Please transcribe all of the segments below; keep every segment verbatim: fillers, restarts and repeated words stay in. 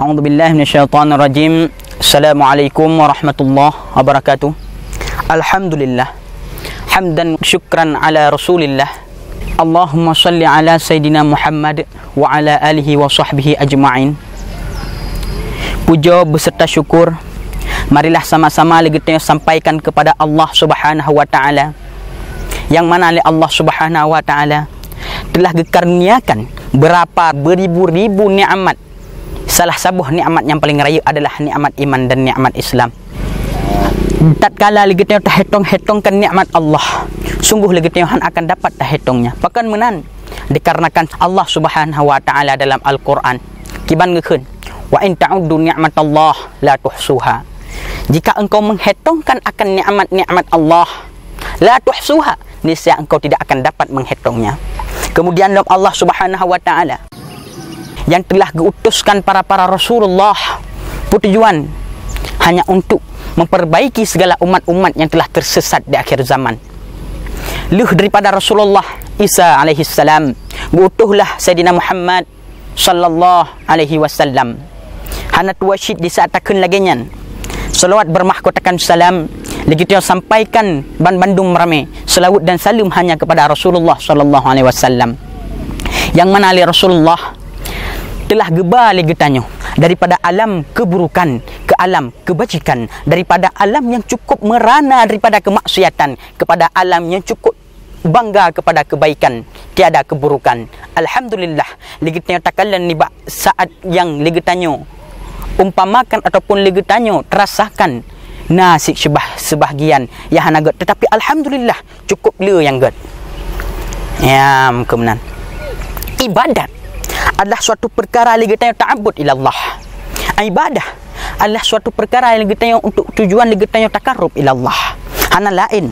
A'udzubillahi minasyaitonirrajim. Assalamualaikum warahmatullahi wabarakatuh. Alhamdulillah. Hamdan syukran ala Rasulillah. Allahumma shalli ala Sayyidina Muhammad wa ala alihi wa sahbihi ajma'in. Puja beserta syukur marilah sama-sama leugeutée sampaikan kepada Allah Subhanahu wa Ta'ala, yang mana oleh Allah Subhanahu wa Ta'ala telah geukaruniakan berapa beribu-ribu nikmat. Salah saboh nikmat nyang paleng rayeuk adalah nikmat iman dan nikmat Islam. Tatkala leugeutée tahétong-hétongkan nikmat Allah, sungguh leugeutée hana akan dapat tahétongnya. Pakon meunan? Dikarenakan Allah Subhanahu wa Ta'ala dalam Al-Quran kiban geukheun, "Wa in ta'uddu ni'matallah la tuhsuha." Jika engkau menghétongkan akan nikmat-nikmat Allah, la tuhsuha, niscaya engkau tidak akan dapat menghétongnya. Kemudian lom Allah Subhanahu wa Ta'ala yang telah geuutuskan para-para Rasulullah, peutujuan hanya untuk memperbaiki segala umat-umat yang telah tersesat di akhir zaman. Lheueh daripada Rasulullah Isa alaihissalam, geuutuslah Saidina Muhammad sallallahu alaihi wasallam. Hana tuwoe cit di saat takheun lagée nyan, salawat bermahkotakan salam leugeutée sampaikan ban bandum ramé, salawat dan saleuem hanya kepada Rasulullah sallallahu alaihi wasallam, yang mana lé Rasulullah telah geuba lé geutanyoe daripada alam keburukan ke alam kebajikan, daripada alam yang cukup merana daripada kemaksiatan kepada alam yang cukup bangga kepada kebaikan, tiada keburukan. Alhamdulillah, leugeutée takalon nibak saat nyang leugeutée umpamakan ataupun leugeutée rasakan na cit seubah-, seubahgian nyang hana gét, tetapi alhamdulillah, cukup le nyang gét. Nyang keunan, ibadat adalah suatu perkara leugeutée ta'abbud ilallah. Ibadah adalah suatu perkara nyang leugeutée untuk tujuan leugeutée takarub ilallah. Hana laén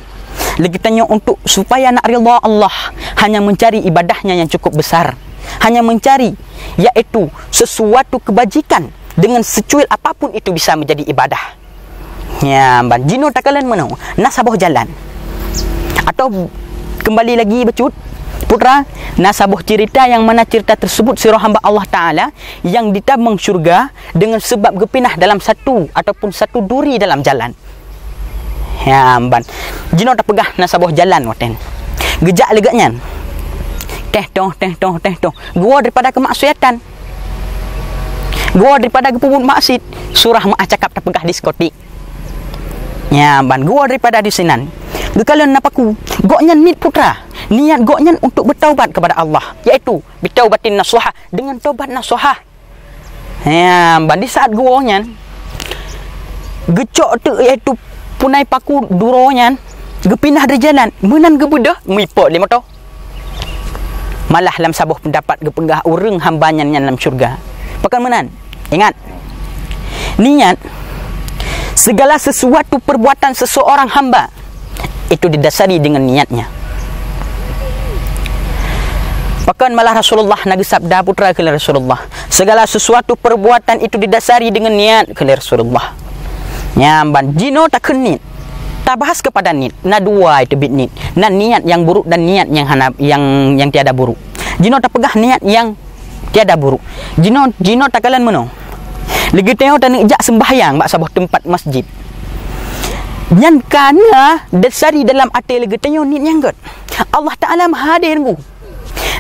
leugeutée untuk supaya nak ridha Allah, hanya mencari ibadahnya yang cukup besar, hanya mencari, yaitu sesuatu kebajikan dengan secuil apapun itu bisa menjadi ibadah. Nyang ban jinoe takalon meunoe, na saboh jalan. Atau kembali lagi bacut, putra, na saboh cerita yang mana cerita tersebut sidroe hamba Allah Ta'ala yang ditamong syurga dengan sebab geupinah dalam satu ataupun satu duri dalam jalan. Nyang ban jinoe tapeugah na saboh jalan watée geujak lé gobnyan. Teh toh, teh toh, teh toh. Geuwoe daripada kemaksiatan. Geuwoe daripada geupeubuet maksiat, surah meu'ah cakap tapeugah diskotik. Nyang ban geuwoe daripada disinan. Geukalon na paku, gobnyan niet putra. Niat gobnyan untuk bertaubat kepada Allah, yaitu bitaubatin nasuha, dengan taubat nasuha. Nyang ban di saat geuwoe nyan, geucok teuk yaitu punai paku duroe nyan, geupinah dari jalan, meunan geubeudôh, meuipok lé moto. Malah lam saboh pendapat geupeugah ureuëng hamba nyan, nyan lam syurga. Pakon meunan? Ingat, niat, segala sesuatu perbuatan seseorang hamba itu didasari dengan niatnya. Pakon malah Rasulullah na geusabda, putra keu Rasulullah, segala sesuatu perbuatan itu didasari dengan niat keu Rasulullah. Nyang ban jinoe takheun niet. Tabahas kepada niet, na dua teubiet niet. Na niat yang buruk dan niat yang hana, yang, yang tiada buruk. Jinoe tapeugah niat yang tiada buruk. Jinoe, jinoe takalon meunoe. Leugeutée taneuk jak sembahyang bak saboh teumpat masjid. Nyan kana dasari dalam até leugeutée niet nyang gét. Allah Ta'ala meuhadé nunggu.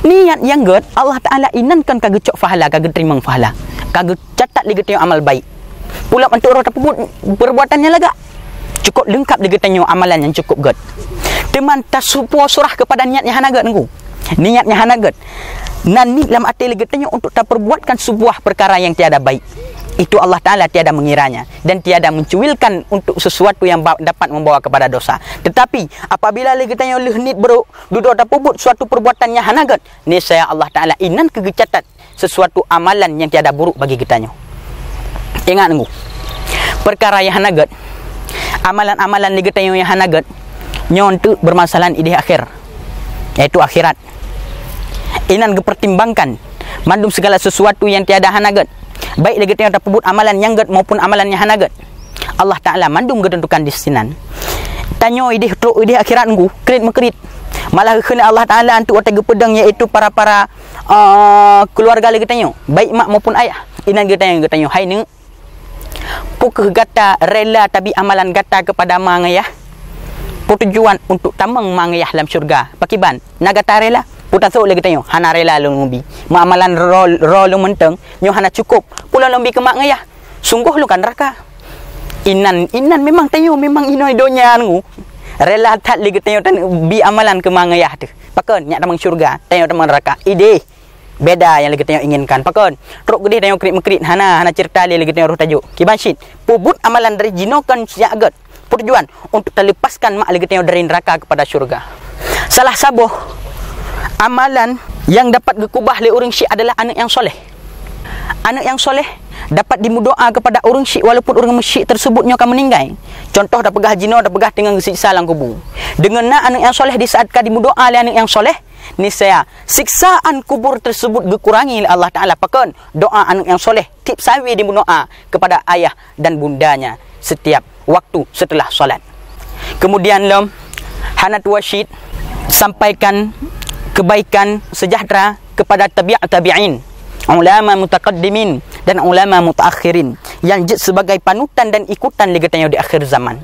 Niat nyang gét, Allah Ta'ala inan kon ka geucok pahala, ka geuteurimong pahala, ka geucatat lé geutanyoe amal baik. Pulang untuk roh tapeubuet perbuatan nyang lagak. Cukup leungkap lé geutanyoe amalan nyang cukup gét. Teuma tasupo surah kepada niat nyang hana gét nunggu. Niat nyang hana gét. Nan niet lam até lé geutanyoe untuk taperbuatkan sebuah perkara yang tiada baik. Itu Allah Ta'ala tiada mengiranya dan tiada mencuilkan untuk sesuatu yang ba-, dapat membawa kepada dosa. Tetapi apabila lé geutanyoe lheueh niet buruk, dudoe tapeubuet suatu perbuatan nyang hana gét, niscaya Allah Ta'ala inan keu geucatat sesuatu amalan nyang tiada buruk bagi geutanyoe. Ingat nunggu, perkara nyang hana gét, amalan-amalan lé geutanyoe nyang hana gét, nyoe teuk bermasalah idéh akhé, yaitu akhirat. Inan geupertimbangkan mandum segala sesuatu nyang tiada hana gét, baik lé geutanyoe tapeubuet amalan nyang gét maupun amalan nyang hana gét. Allah Ta'ala mandum geuteuntukan di sinan. Tanyoe idéh trok idéh akhirat nunggu, kriet meukriet. Malah geukheun lé Allah Taala untuk watée geupeudong, yaitu para-para, eh, keuluwarga lé geutanyoe, baik mak maupun ayah. Inan geutanyoe, geutanyoe, "Hai neuk, peu kheueh gata rela tabi amalan gata keupada ma ngon yah? Peu tujuan untuk tamong ma ngon yah lam syeuruga. Pakriban? Na gata rela?" Peu tasôk lé geutanyoe, "Hana rela lôn ubi. Meuamalan droe, droe lôn mantong, nyoe hana cukup. Peu lôn ubi keu mak ngon yah? Sunggoh lôn ka neuraka." Inan, inan memang tanyoe memang inoe donya nyoe. Rela that lé geutanyoe tabi amalan keu ma ngon yah teuh. Pakon? Nyak tamong syeuruga, tanyoe tamong neuraka. Ideh. Beda nyang lé geutanyoe inginkan. Pakon? Trok geudeh tanyoe kriet-meukriet, hana, hana ceurita lé, lé geutanyoe roh tajok. Kiban cit, peubuet amalan dari jinoe kon siat gét. Peu tujuan? Untuk taleupaskan mak lé geutanyoe dari neuraka keupada syeuruga. Salah saboh amalan nyang dapat geukubah lé ureuëng syiek adalah aneuëk nyang soleh. Aneuëk nyang soleh dapat dimeudoá keupada ureuëng syiek walaupun ureuëng syiek teuseubut nyoe ka meuninggai. Cuntoh, tapeugah jinoe, tapeugah teungoh geusiksa lam kubu. Deungon na aneuëk nyang soleh di saat ka dimeudoá lé aneuëk nyang soleh, niscaya siksaan kubur teuseubut geukurangi lé Allah Taala. Pakon? Doá aneuëk nyang soleh tieb sabe dimeudoá keupada ayah dan bundanya setiap waktu seuteulah salat. Keumudian lom, hana tuwoe cit, sampaikan keubaikan seujahteura keupada tabi' tabi'in, ulama mutaqaddimin dan ulama mutaakhirin nyang jeuet sibagai panutan dan ikutan lé geutanyoe di akhir zaman.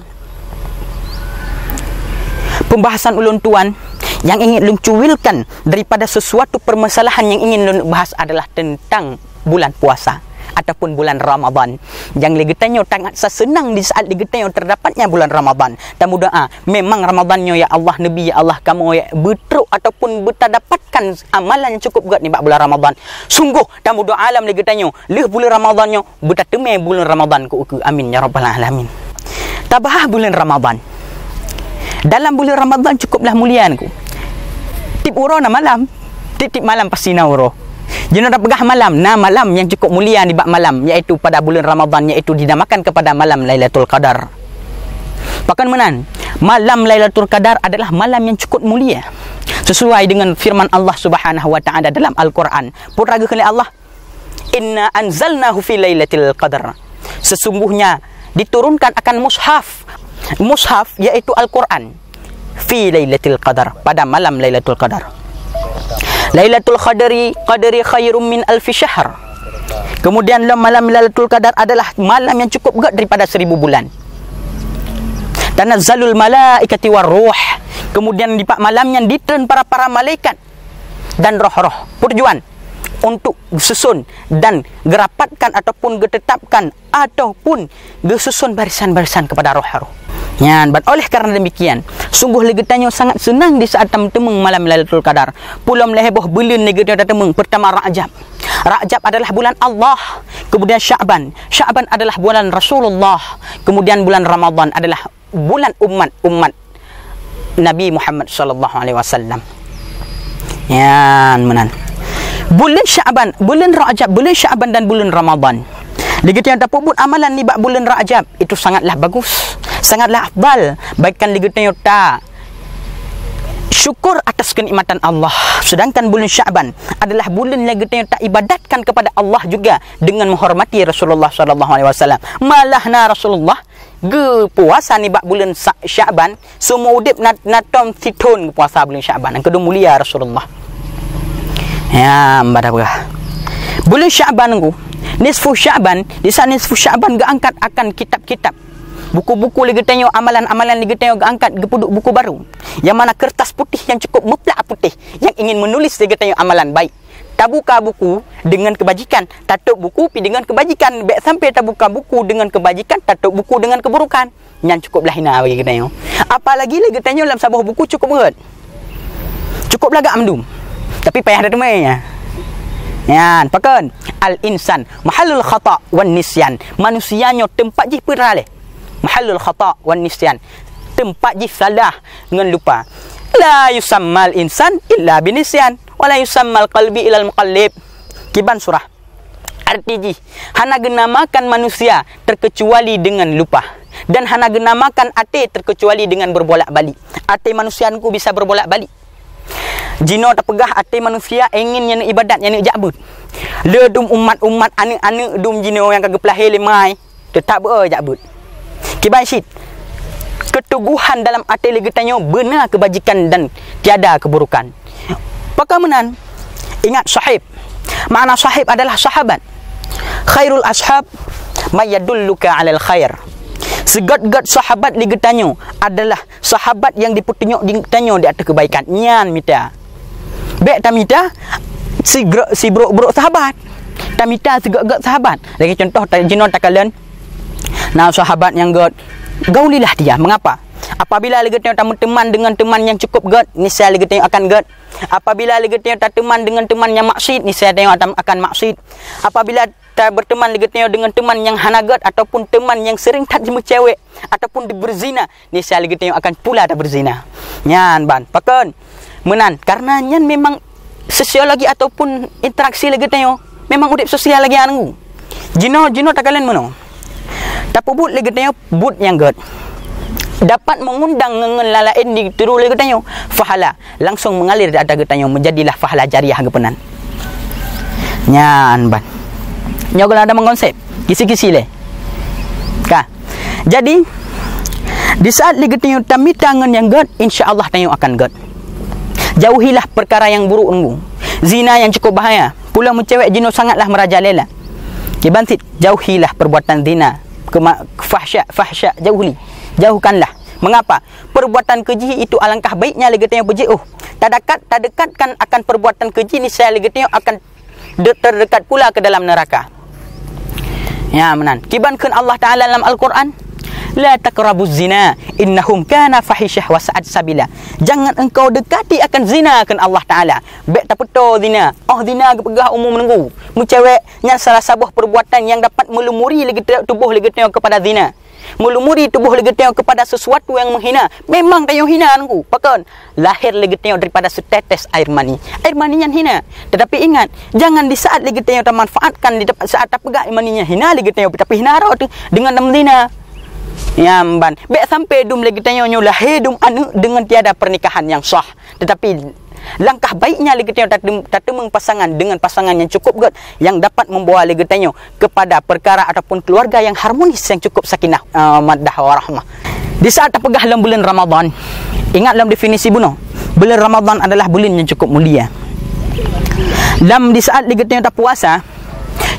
Peumbahasan ulôn tuan nyang ingin lôn cuwilkan daripada sesuatu permasalahan nyang ingin lôn bahas adalah teuntang bulan puasa ataupun bulan Ramadhan. Nyang lé geutanyoe sangat seunang di saat lé geutanyoe teudapatnya bulan Ramadhan. Tameudoá, memang Ramadhan nyoe, ya Allah, neubi, ya Allah, kamoe beutrok ataupun beutadapatkan amalan nyang cukup gét nibak bulan Ramadhan. Sunggoh tameudoá lom lé geutanyoe, lheueh bulan Ramadhan nyoe beutateumé bulan Ramadhan keu ukeue. Amin ya rabbal alamin. Tabahas bulan Ramadhan. Dalam bulan Ramadhan cukuplah mulia nyoe. Tieb uroe na malam, tieb-tieb malam pasti na uroe. Jinoe tapeugah malam, na malam nyang cukup mulia nibak malam, yaitu pada bulan Ramadhan, yaitu dinamakan kepada malam Lailatul Qadar. Pakon meunan, malam Lailatul Qadar adalah malam yang cukup mulia. Sesuai dengan firman Allah Subhanahu wa Taala dalam Al-Quran. Peue geukheun lé Allah, "Inna anzalnahu fi lailatul qadar." Sesungguhnya diturunkan akan mushaf. Mushaf yaitu Al-Quran. Fi lailatul qadar, pada malam Lailatul Qadar. Lailatul qadri, qadri khairum min alfi syahr. Kemudian lom malam Lailatul Qadar adalah malam yang cukup gét daripada seribu bulan. Tanazzalul malaikati war ruh. Kemudian di pak malam nyan ditreun para-para malaikat dan roh-roh. Peue tujuan? Untuk geususun dan geurapatkan ataupun geutetapkan ataupun geususun barisan-barisan kepada roh-roh. Nyan, ban oleh karena demikian, sunggoh lé geutanyoe sangat seunang di saat tameuteumé malam Lailatul Qadar. Pulom lhée boh buleuen lé geutanyoe tateumeung. Pertama, Rajab. Rajab adalah bulan Allah. Kemudian Sya'ban. Sya'ban adalah bulan Rasulullah. Kemudian bulan Ramadhan adalah bulan umat, umat Nabi Muhammad sallallahu alaihi wasallam. Nyan meunan. Buleuen Sya'ban, buleuen Rajab, buleuen Sya'ban dan buleuen Ramadhan. Lé geutanyoe tapeubuet amalan nibak buleuen Rajab, itu sangatlah bagus, sangatlah afdal. Bahkan lé geutanyoe ta syukur atas kenikmatan Allah. Sedangkan buleuen Sya'ban adalah buleuen lé geutanyoe ta ibadatkan kepada Allah juga dengan menghormati Rasulullah sallallahu alaihi wasallam. Malah na Rasulullah geupuasa nibak buleuen Sa-, Sya'ban, seumeu udeb na, na tom sithon geupuasa buleuen Sya'ban. Nyang keudua mulia Rasulullah. Ya, pada peugah. Buleuen Sya'ban nyoe, nisfu Sya'ban, di saat nisfu Sya'ban geuangkat akan kitab-kitab. Buku-buku lé geutanyoe, amalan-amalan lé geutanyoe geuangkat geupeuduek buku baru. Nyang mana kertas putih nyang cukup mutlak putih, nyang ingin menulis lé geutanyoe amalan baik. Tabuka buku deungon keubajikan, tatôb buku pi deungon keubajikan. Bék sampai tabuka buku deungon keubajikan, tatôb buku deungon keuburukan. Nyan cukup lah hina bagi geutanyoe. Apalagi lé geutanyoe lam saboh buku cukup rhot. Cukup lagak mandum. Tapi payah tateumé nyan. Nyan, pakon? Al-insan mahallul khata' wan nisyan. Manusia nyoe teumpat jih peue lé? Mahallul khata' wan nisyan. Teumpat jih salah ngon lupa. La yusammal insan illa binisyan, wa la yusammal qalbi illal muqallib. Kiban surah. Arti jih, hana geunamakan manusia terkecuali dengan lupa, dan hana geunamakan até terkecuali dengan berbolak-balik. Até manusia nyoe bisa berbolak-balik. Jinoe tapeugah até manusia ingin nyang ibadat, nyang jak beuet. Le dum umat-umat, aneuk-aneuk dum jinoe nyang ka geupeulahé lé mai, teutap beu jak beuet. Kiban cit, keutuguhan dalam até lé geutanyoe beuna keubajikan dan tiada keburukan. Pakon meunan? Ingat sahib. Makna sahib adalah sahabat. Khairul ashab man yadulluka alal khair. Seugét-gét sahabat lé geutanyoe adalah sahabat nyang jipeutunyok di geutanyoe di ateueh keubaikan. Nyan mita. Bék tamita si gro-, si brok-brok sahabat. Tamita seugét-gét sahabat. Lagée contoh, ta-, jinoe takalon, na sahabat nyang gét, gaulilah dia. Mengapa? Apabila lé geutanyoe tameuteuman deungon teuman nyang cukup gét, niscaya lé geutanyoe akan gét. Apabila lé geutanyoe tateuman deungon teuman nyang maksiet, niscaya tanyoe akan, akan maksiet. Apabila tabeuteuman lé geutanyoe deungon teuman nyang hana gét ataupun teuman nyang seuring that jimeucewek ataupun jibeuzina, niscaya lé geutanyoe akan pula tabeuzina. Nyan ban. Pakon? Meunan, karena nyan memang sosiologi ataupun interaksi lé geutanyoe memang udeb sosial lagée nyan. Jinoe, jinoe takalon meunoe. Tapeubuet lé geutanyoe buet nyang gét. Dapat mengundang ngon-ngon lalaén ditiru lé geutanyoe. Pahala langsung mengalir di ateueh geutanyoe, menjadilah pahala jariah geupeunan. Nyan ban. Nyoe geulah ada mengkonsep. Kisi-kisi lé. Ka. Jadi, di saat lé geutanyoe tamita ngon nyang gét, insya Allah tanyoe akan gét. Jauhilah perkara nyang buruk nunggu. Zina nyang cukup bahaya. Pulang meucewek jinoe sangatlah merajalela. Kiban cit, jauhilah perbuatan zina. Kema-, fahsya, fahsya, jauhi. Jauhkanlah. Mengapa? Perbuatan keji itu alangkah baiknya lé geutanyoe peujeuet. Tadekat, tadekatkan akan perbuatan keji, niscaya lé geutanyoe akan de-, terdekat pula ke dalam neraka. Ya, meunan. Kiban kheun Allah Taala dalam Al-Quran, "La taqrabuz zina, innahu kana fahisyah wa sa'at sabila." Jangan engkau dekati akan zina, kheun Allah Taala. Bék tapeutoe zina. Oh, zina geupeugah umum nunggu. Meucewek nyan salah saboh perbuatan nyang dapat meulumuri lé geutanyoe, tuboh lé geutanyoe kepada zina. Meulumuri tuboh lé geutanyoe kepada sesuatu nyang menghina. Memang tanyoe hina nunggu. Pakon? Lahé lé geutanyoe daripada setetes air mani. Air mani nyan hina. Tetapi ingat, jangan di saat lé geutanyoe tamanfaatkan, di tep-, saat tapeugah air mani nyan hina lé geutanyoe, tapi hina droe teuh deungon tameuzina. Nyan ban. Bék sampai dum lé geutanyoe nyoe lahé dum aneuëk deungon tiada pernikahan nyang sah. Tetapi langkah baiknya lé geutanyoe tatem-, tateumeung pasangan deungon pasangan nyang cukup gét, nyang dapat membawa lé geutanyoe kepada perkara ataupun keluarga nyang harmonis, nyang cukup sakinah, eh, mawaddah warahmah. Di saat tapeugah lom buleuen Ramadhan, ingat lom definisi bunoe. Buleuen Ramadhan adalah buleuen nyang cukup mulia. Lam di saat lé geutanyoe tapuasa,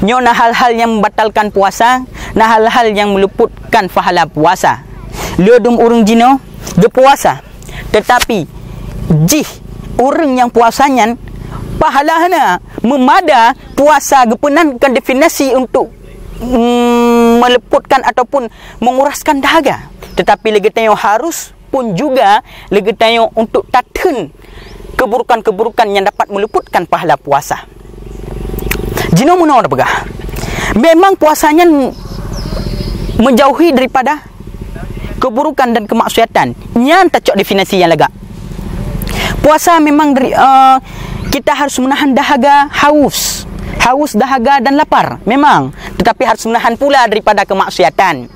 nyoe na hal-hal nyang membatalkan puasa, na hal-hal nyang meuluputkan pahala puasa. Le dum ureuëng jinoe geupuasa, teutapi jih ureuëng nyang puasa nyan pahala hana, meumada puasa geupeunan kon definisi untuk, mm, meuluputkan ataupun menguraskan dahaga. Teutapi lé geutanyoe harus pun juga lé geutanyoe untuk tatheun keburukan-keburukan nyang dapat meuluputkan pahala puasa. Jinoe meunoe tapeugah, memang puasa nyan menjauhi daripada keburukan dan kemaksiatan. Nyan tacok definisi nyang lagak. Puasa memang dari, eh, kita harus menahan dahaga haus. Haus, dahaga dan lapar. Memang. Tetapi harus menahan pula daripada kemaksiatan.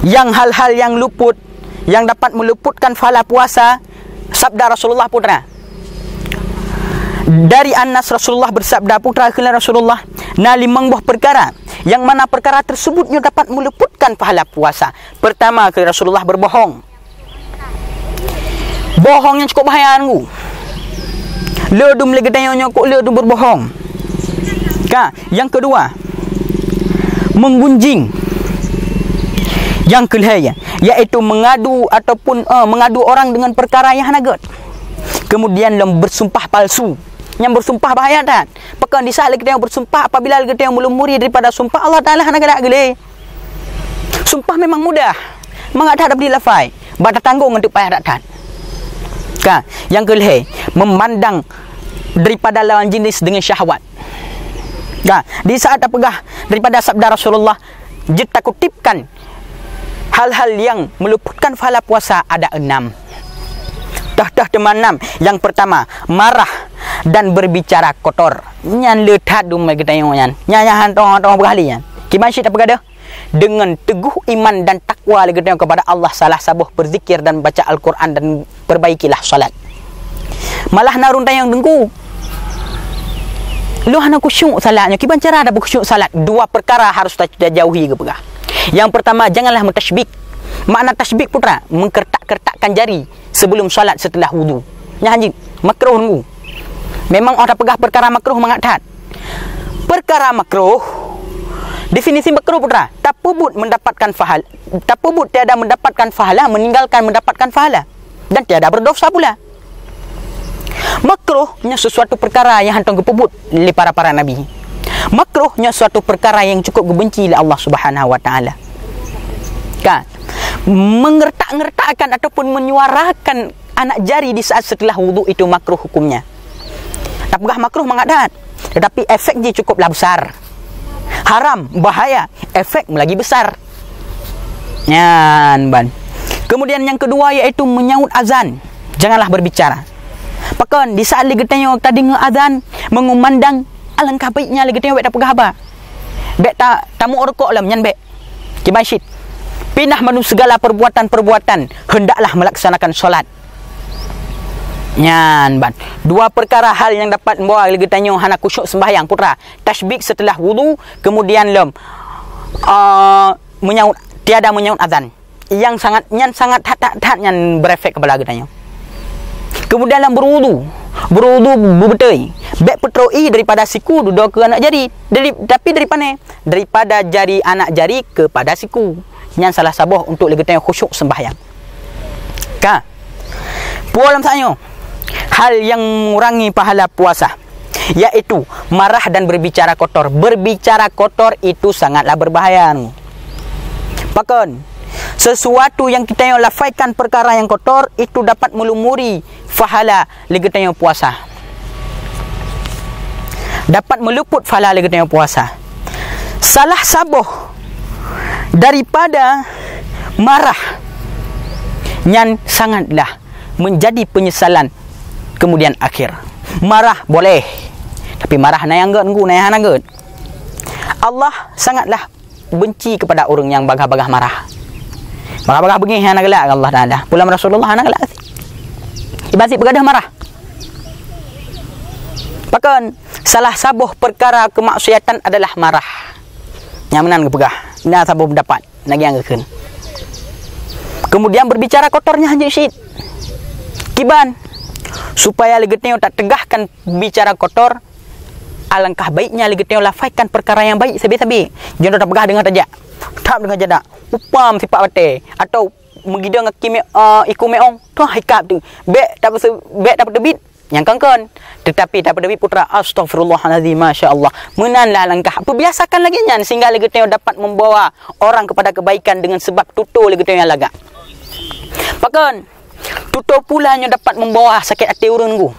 Yang hal-hal yang luput, yang dapat meluputkan pahala puasa, sabda Rasulullah putra. Dari Anas, Rasulullah bersabda, putra kheun Rasulullah, na limong boh perkara, yang mana perkara tersebut nyoe dapat meluputkan pahala puasa. Pertama, kheun Rasulullah, berbohong. Bohong nyang cukup bahaya nunggu. Le dum lé geutanyoe nyoe kok le dum berbohong. Ka, yang kedua, menggunjing. Yang kelhèe, yaitu mengadu ataupun, eh, mengadu orang dengan perkara yang hana gét. Kemudian lom bersumpah palsu. Nyang bersumpah bahaya that. Pakon di saat lé geutanyoe bersumpah, apabila lé geutanyoe meulumuri daripada sumpah, Allah Taala hana galak geuh lé. Sumpah memang mudah. Mangat that bri lafai. Bak tatanggong ngon teuk payah that-that. Ka, yang kelhèe, memandang daripada lawan jenis dengan syahwat. Ka, di saat tapeugah daripada sabda Rasulullah, jeuet takutipkan hal-hal yang meluputkan pahala puasa ada enam. Toh-toh teuma enam. Yang pertama, marah dan berbicara kotor. Nyan le that dumai geutanyoe nyan. Nyan, nyan hantom-hantom peugah lé nyan. Kiban cit tapeugah deuh? Dengan teguh iman dan takwa lé geutanyoe kepada Allah, salah saboh berzikir dan baca Al-Quran dan perbaikilah salat. Malah na ureuëng tanyong, "Teungku, lôn hana khusyuk salat nyoe, kiban cara tapeu khusyuk salat?" Dua perkara harus ta-, tajauhi geupeugah. Yang pertama, janganlah mutasyabik. Makna tasyabik putra, mengkertak-kertakkan jari sebelum salat setelah wudu. Nyan hanjeuet, makruh nunggu. Memang oh tapeugah perkara makruh mangat that. Perkara makruh, definisi makruh putra, tapeubuet mendapatkan fahal-, tapeubuet tiada mendapatkan fahala, meninggalkan mendapatkan fahala, dan tiada berdosa pula. Makruh nyoe sesuatu perkara yang hantong geupeubuet lé para-para nabi. Makruh nyoe suatu perkara yang cukup geubenci lé Allah Subhanahu wa Taala. Kan? Mengertak-ngertakkan ataupun menyuarakan anak jari di saat setelah wudhu itu makruh hukumnya. Tapeugah makruh mangat that, tetapi efek jih cukuplah besar. Haram, bahaya, efek lagi besar. Nyan ban. Kemudian yang kedua yaitu menyaut azan. Janganlah berbicara. Pakon di saat lé geutanyoe tadeungoe azan, mengumandang, alangkah baiknya lé geutanyoe bék tapeugah haba. Bék ta-, tamuok rukok lom nyan bék. Kiban cit. Pinah mandum segala perbuatan-perbuatan, hendaklah melaksanakan solat. Nyan ban. Dua perkara hal yang dapat membawa lé geutanyoe hana khusyuk sembahyang, putra. Tasbik setelah wudu, kemudian lom, ah, menyaut, tiada menyaut azan. Yang sangat, nyan sangat that, that, that nyan berefek kepada geutanyoe. Kemudian lom berwudu. Berwudu beubeutôi. Bék peutrok ie daripada siku dudoe keu anak jari. Dari, tapi dari pane? Daripada jari anak jari kepada siku. Nyan salah saboh untuk lé geutanyoe khusyuk sembahyang. Ka. Pulang saatnya. Hal yang mengurangi pahala puasa, yaitu marah dan berbicara kotor. Berbicara kotor itu sangatlah berbahaya. Pakon, sesuatu yang kita yang lafaikan perkara yang kotor itu dapat melumuri pahala lé geutanyoe puasa. Dapat meluput pahala lé geutanyoe puasa. Salah saboh daripada marah nyan sangatlah menjadi penyesalan kemudian akhir. Marah boleh, tapi marah na nyang gét nunggu, na nyang hana gét. Allah sangatlah benci kepada ureuëng nyang bagah-bagah marah. Bagah-bagah beungéh hana galak Allah Taala. Pulang Rasulullah hana galak. Iban sit peugadeuh marah. Pakon salah saboh perkara kemaksiatan adalah marah. Nyang meunan geupeugah. Na saboh pendapat. Lagée nyang geukheun. Kemudian berbicara kotornya hanjeuet cit. Kiban, supaya lé geutanyoe tateugahkan bicara kotor, alangkah baiknya lé geutanyoe lafaikan perkara yang baik sabe-sabe. Jangan tapeugah deungon tajak. Thab deungon jadak. Upam sipak watée atau meugidong aki me-, eh, iku meong. Toh hikab tu. Bék tapeu-, bék tapeuteubiet. Nyang kongkon. Tetapi daripada putra, astaghfirullahalazim, masya Allah. Meunanlah langkah. Peubiasakan lagée nyan sehingga lé geutanyoe dapat membawa orang kepada kebaikan dengan sebab tutoe lé geutanyoe nyang lagak. Pakon, tutoe pula nyoe dapat membawa sakét até ureuëng nunggu.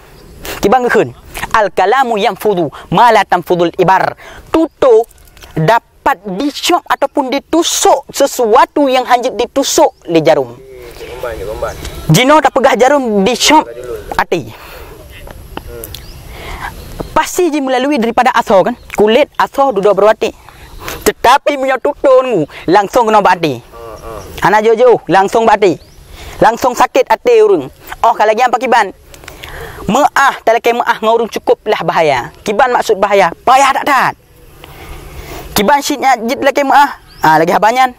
Kiban geukheun, al kalamu yanfudu ma la tanfudul ibar. Tutoe dap- dapat dicop ataupun ditusok sesuatu yang hanjeuet ditusok lé jarum. Jinoe tapeugah jarum dicop até. Pasti jih meulalui daripada asoe kan? Kulét asoe dudoe beuruaté. Tetapi meunyoe tutoe nunggu, langsong keunoe bak até. Hana jauh-jauh, langsong bak até. Langsong sakét até ureuëng. Oh, ka lagée nyan pakiban. Meuáh, talakée meuáh ngon ureuëng cukuplah bahaya. Kiban maksud bahaya? Payah that-that. Kiban cit nyan jeuet lakée meuáh. Ah, lagée haba nyan.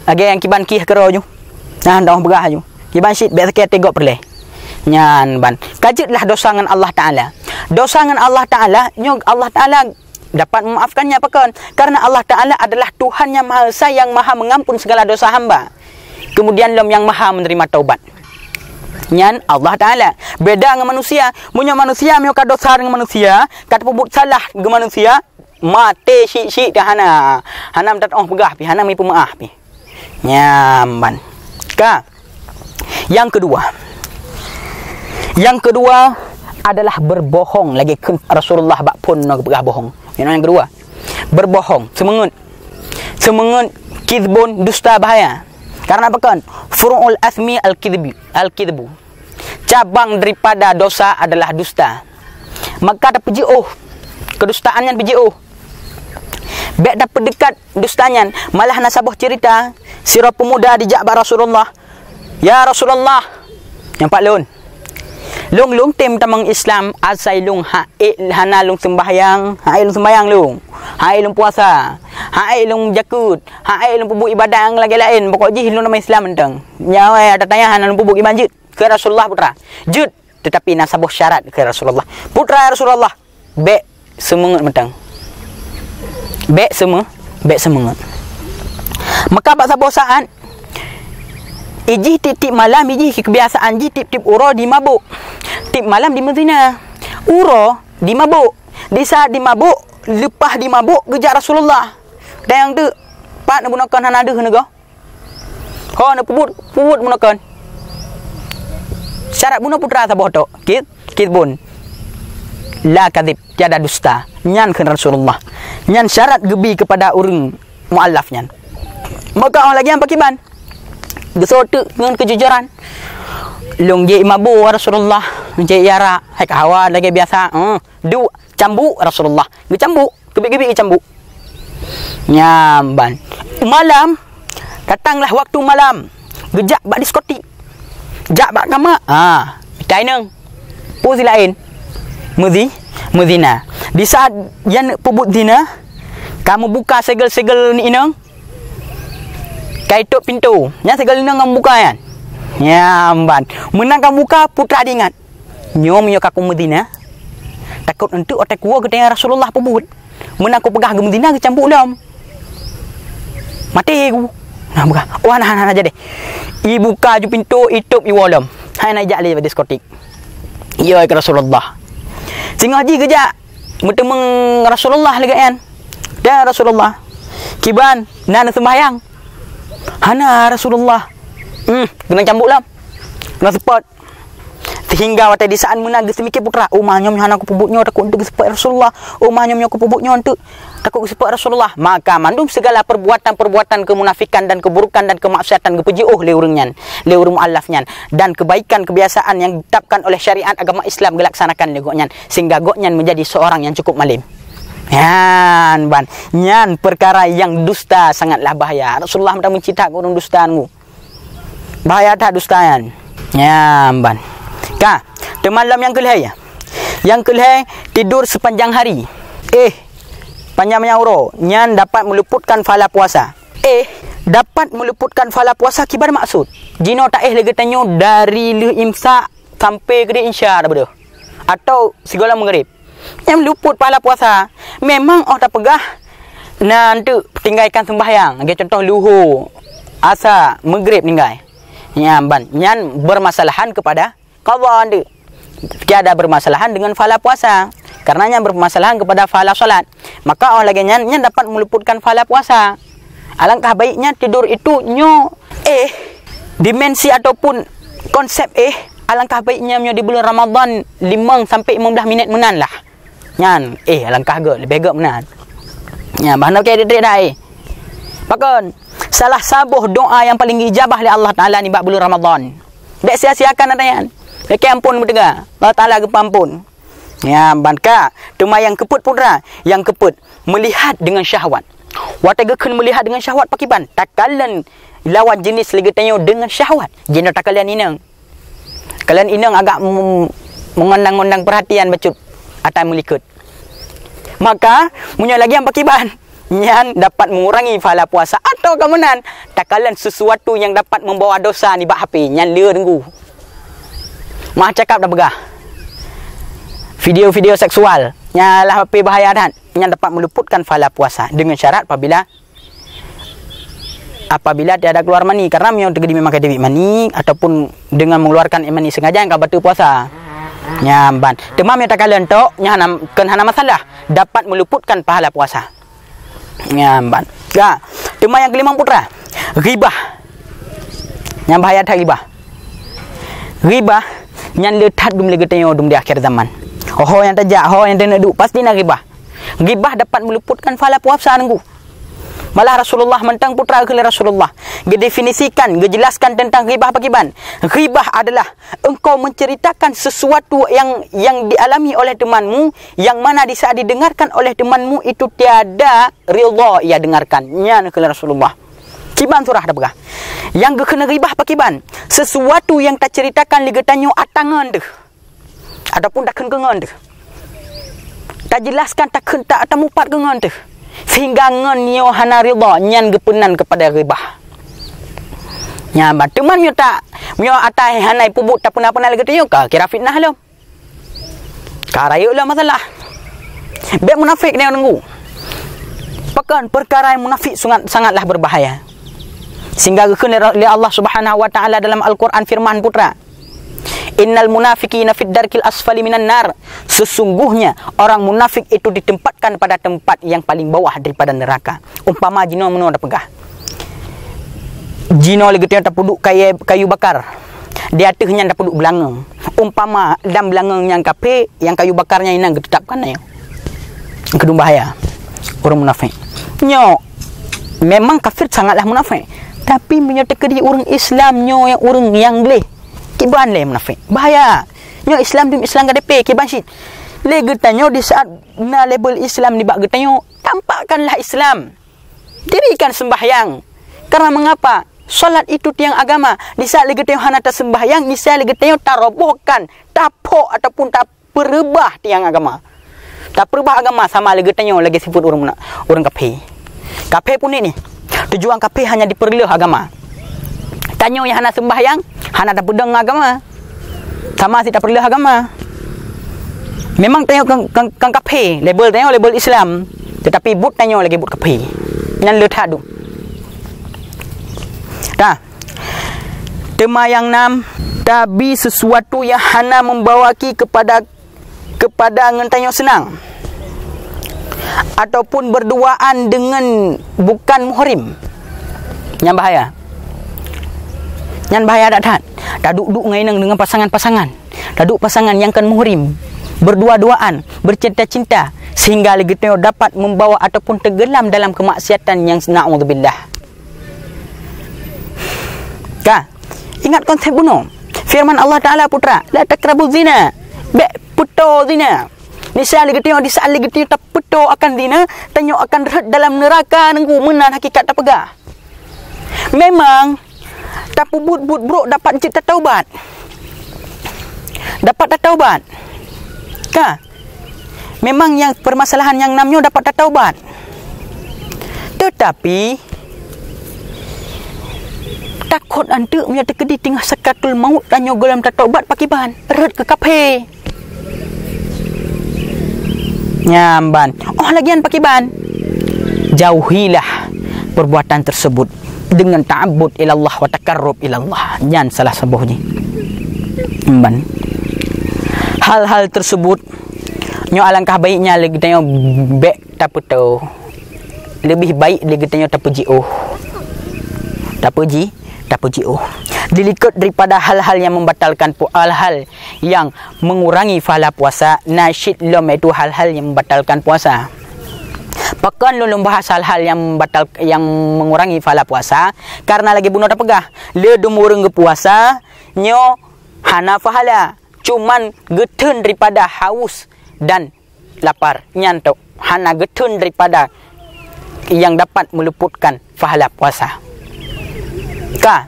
Lagée nyang kiban kieh keudroe ju. Nah, dong beugah ju. Kiban cit bék sakét até gob peureulée. Nyan ban. Ka jeuetlah dosa ngon Allah Taala. Dosa ngon Allah Taala, nyoe Allah Taala dapat memaafkannya pakon? Karena Allah Taala adalah Tuhan yang Maha Esa, yang Maha Mengampun segala dosa hamba. Kemudian lom yang Maha Menerima Taubat. Nyan Allah Taala. Beda ngon manusia. Meunyoe manusia, meunyoe ka dosa ngon manusia, ka tapeubuet salah ngon manusia, maté syik-syik dah hana. Hana meutateuoh peugah pih, hana meupeumeuáh pih. Nyan ban. Ka. Yang kedua. Yang kedua adalah berbohong. Lagée kheun Rasulullah bak phon nyoe geupeugah bohong. Nyan yang kedua. Berbohong, seumeungeut. Seumeungeut, kizbun, dusta bahaya. Karena pakon? Furu'ul asmi al-kizbi, al-kizbu. Cabang daripada dosa adalah dusta. Maka tapeujiôh, kedustaan nyan peujiôh. Bék tapeudeukat dusta nyan. Malah na saboh cerita, sidroe peumuda dijak bak Rasulullah. "Ya Rasulullah," nyan pat lôn. "Lôn, lôn tem tamong Islam, asai lôn ha'ék hana lôn seumbahyang, ha'ék lôn seumbahyang lôn, ha'ék lôn puasa, ha'ék lôn jakeuet, ha'ék lôn peubuet ibadat nyang lagée laén, pokok jih lôn tamong Islam mantong. Nyan wai ata tanyah hana lôn peubuet kiban jeuet." kheun Rasulullah, putra. Jeuet, teutapi na saboh syarat, kheun Rasulullah. Putra, ya Rasulullah, bèk seumeungeut mantong. Bèk seumeu-, bèk seumeungeut. Maka bak saboh saat, ijih tiep-tiep malam, ijih keubiasaan jih tiep-tiep uroe jimabök. Tiep malam jimeuzina. Uroe jimabök. Di saat jimabök, leupah jimabök, geujak Rasulullah. Tanyong teuk, pat neubunoe kon hana deuh neugoe? Ho, neupeubuet, peubuet bunoe kon. Syarat bunoe putra saboh tok. Kit-, kitbun. La kadzib, tiada dusta. Nyan kheun Rasulullah. Nyan syarat geubi keupada ureueng mualaf nyan. Maka awak lagèe nyan pakiban? Geusoe teuk ngon keujujuran. Lôn jép mabök, Rasulullah. Jép arak. Hai ka hawa lagèe biasa. Hmm. Du-, cambuk Rasulullah. Geucambuk. Keubiet-keubiet geucambuk. Nyan ban. Malam, datanglah waktu malam. Geujak bak diskotik. Jak bak kama. Ha, mita inong. Peue si laén? Meuzi-, meuzina. Di saat nyan peubuet zina, ka meubuka segel-segel ni inong. Ka itôp pintoe. Nyan segel inong ka meubuka nyan. Nyan ban. Meunan ka meubuka, putra diingat. Nyoe meunyoe ka kumeuzina, takot eunteuk watèe kuwoe geutanyong Rasulullah peubuet. Meunan kupeugah geumeuzina geucambuk lom. Maté ku. Nah, peugah, "Oh, hana, hana, hana jadi." Ibuka ju pintoe, itôp iwoe lom. Hai na ijak lé bak diskotik. Yo, kheun Rasulullah. Singoh jih geujak meuteumeung Rasulullah lagèe nyan. "Ya Rasulullah, kiban na neuseumbahyang?" "Hana, Rasulullah." Hmm, keuneuk cambuk lom. Keuneuk seupôt. Sehingga watèe di saat meunan geuseumiké putra, "Oh, ma nyoe hana kupeubuet nyoe, takot eunteuk geuseupôt Rasulullah. Oh, ma nyoe kupeubuet nyoe eunteuk, takot geuseupôt Rasulullah." Maka mandum segala perbuatan-perbuatan kemunafikan dan keburukan dan kemaksiatan geupeujiôh lé ureueng nyan, lé ureueng mualaf nyan, dan kebaikan kebiasaan yang ditetapkan oleh syariat agama Islam geulaksanakan lé gobnyan, sehingga gobnyan menjadi seorang yang cukup malim. Nyan ban, nyan perkara yang dusta sangatlah bahaya. Rasulullah meunan meucit that keu ureueng dusta nyan. Bahaya that dusta nyan. Nyan ban. Ka, teuma lom nyang keulhèe. Nyang keulhèe, tidur sepanjang hari. Eh, panjang-panjang uroe, nyan dapat meluputkan pahala puasa. Eh, dapat meluputkan pahala puasa kiban maksud. Jinoe taéh lé geutanyoe dari lheueh imsak sampai keudéh insya tabeudoh. Atau sigohlom maghrib. Nyan luput pahala puasa. Memang 'oh tapeugah na eunteuk tinggalkan sembahyang, lagèe contoh luhur, asa, maghrib ninggai. Nyan ban, nyan bermasalahan kepada qadha eunteuk. Tiada bermasalahan dengan pahala puasa. Karena nyan bermasalahan kepada pahala salat. Maka 'oh lagèe nyan, nyan dapat meluputkan pahala puasa. Alangkah baiknya tidur itu nyoe, eh, dimensi ataupun konsep, eh, alangkah baiknya nyoe di bulan Ramadan limong sampai lima belas minit meunan lah. Nyan, eh, alangkah gèt, leubeh gèt meunan. Nyan, bah na keu dek-dek dah, eh. Pakon, salah saboh doa yang paling ijabah lé Allah Taala nibak bulan Ramadan. Bèk sia-siakan ata nyan. Lakèe ampôn beuteuga. Allah Taala geupeuampôn. Nyan ban ka. Teuma nyang keupeuet putra, nyang keupeuet meulihat deungon syahwat. Watèe geukheun meulihat deungon syahwat pakiban? Takalon lawan jeunèh lé geutanyoe deungon syahwat. Jinoe takalon inong. Kalon inong agak m-, meungundang-undang perhatian bacut ata meulikot. Maka, meunyoe lagèe nyan pakiban? Nyan dapat mengurangi pahala puasa. Atawa ka meunan, takalon sesuatu nyang dapat membawa dosa nibak H P, nyan le teungku. Meucakap tapeugah video-video seksual, nyan lah H P bahaya that. Nyan dapat meluputkan pahala puasa dengan syarat apabila, apabila tiada keluar mani, karena meunyoe teugedi memang ka teubiet mani ataupun dengan mengeluarkan air mani sengaja nyang ka bateue puasa. Nyan ban. Teuma meunyoe takalon tok, nyan hana, kon hana masalah, dapat meluputkan pahala puasa. Nyan ban. Ya. Teuma nyang keulimong putra, ghibah. Nyan bahaya that ghibah. Ghibah nyan le that dum lé geutanyoe dum di akhir zaman. Ho nyang tajak, ho nyang taneuk duek, pasti na ghibah. Ghibah dapat meluputkan pahala puasa teungku. Malah Rasulullah mantong putra kheun lé Rasulullah geudefinisikan, geujelaskan tentang ghibah pakiban. Ghibah adalah engkau menceritakan sesuatu yang, yang dialami oleh temanmu, yang mana di saat didengarkan oleh temanmu itu tiada ridha ia dengarkan. Nyan kheun lé Rasulullah. Kiban surah tapeugah. Nyang geukheun ghibah pakiban? Sesuatu yang taceritakan lé geutanyoe ata ngon teuh. Ataupun takheun keu ngon teuh. Tajelaskan, takheun, ta-, tamupat keu ngon teuh. Sehingga ngon nyoe hana ridha, nyan geupeunan kepada ghibah. Nyan ban teuma meunyoe ta, meunyoe ata hana peubuet tapeuna-peuna lagée tanyoe ka kira fitnah lom. Ka rayeuk lom masalah. Bék munafék nyan nunggu. Pakon peukara nyang munafék sangat, sangatlah berbahaya. Sehingga geukheun lé, lé Allah Subhanahu wa Taala dalam Al-Quran firman putra, "Innal munafiqina fid darkil asfali minan nar." Sesungguhnya orang munafik itu ditempatkan pada tempat yang paling bawah daripada neraka. Umpama jinoe meunoe tapeugah. Jinoe lagée tanyoe tapeuduek kayée, kayu bakar. Di ateueh nyan tapeuduek beulangöng. Umpama lam beulangöng nyang kaphé, nyang kayu bakar nyan inan geuteutapkan nyoe. Keudum bahaya. Ureuëng munafék. Nyoe memang kafir sangatlah munafék. Tapi meunyoe teukeudi ureuëng Islam nyoe nyang ureuëng nyang gleh, kiban lé munafék. Bahaya. Nyoe Islam dum Islam K T P kiban cit. Lé geutanyoe di saat na label Islam nibak geutanyoe, tampakkanlah Islam. Dirikan sembahyang. Karena mengapa? Salat itu tiang agama. Di saat lé geutanyoe hana tasembahyang, di saat lé geutanyoe tarobohkan, tapok ataupun tapeureubah tiang agama. Tapeureubah agama sama lé geutanyoe lagée sifeuet ureuëng meunak, ureuëng kaphé. Kaphé pun ini. Tujuan kaphé hanya dipeureuloh agama. Tanyoe nyang hana sembahyang, hana tapeudong agama. Sama sit tapeureuloh agama. Memang tanyoe kang, kang, kang kaphé, label tanyoe label Islam, tetapi buet tanyoe lagée buet kaphé. Nyan le that dum. Nah, teuma nyang nam, tabi sesuatu yang hana membawa ki kepada, kepada ngon tanyoe seunang, ataupun berduaan dengan bukan muhrim. Nyan bahaya. Nyan bahaya that-that. Taduek-duek ngon inong dengan pasangan-pasangan. Taduek pasangan nyang kon muhrim, berdua-duaan, bercinta-cinta, sehingga lé geutanyoe dapat membawa ataupun tenggelam dalam kemaksiatan yang naudzubillah. Ka, ingat konsep bunoe. Firman Allah Taala putra, "La taqrabu zina." Bék peutoe zina. Di saat lé geutanyoe, di saat lé geutanyoe tapeutoe akan zina, tanyoe akan rhot dalam neuraka nunggu meunan hakikat tapeugah. Memang tapeubuet buet brok dapat jeuet tataubat. Dapat tataubat. Ka. Memang nyang permasalahan nyang nam nyoe dapat tataubat. Tetapi takot anteuk meunyoe teukeudi teungoh sakratul maut tanyoe gohlom tataubat pakiban? Rhot keu kaphé. Nyan ban. Oh lagian pakiban? Jauhilah perbuatan tersebut dengan ta'abbud ilallah wa taqarrub ilallah. Nyan salah saboh jih. Ban. Hal-hal tersebut nyoe alangkah baiknya lé geutanyoe bék tapeutoe. Leubeh baik lé geutanyoe tapeujiôh. Tapeuji, tapeujiôh. Dilikot daripada hal-hal yang membatalkan pu-, hal-hal yang mengurangi pahala puasa, na cit lom, yaitu hal-hal yang membatalkan puasa. Pakon lôn, lôn bahas hal-hal yang membatal, yang mengurangi pahala puasa? Karena lagée bunoe tapeugah, le dum ureuëng geupuasa nyoe hana pahala, cuman geutheun daripada haus dan lapar. Nyan tok hana geutheun daripada yang dapat meluputkan pahala puasa. Ka,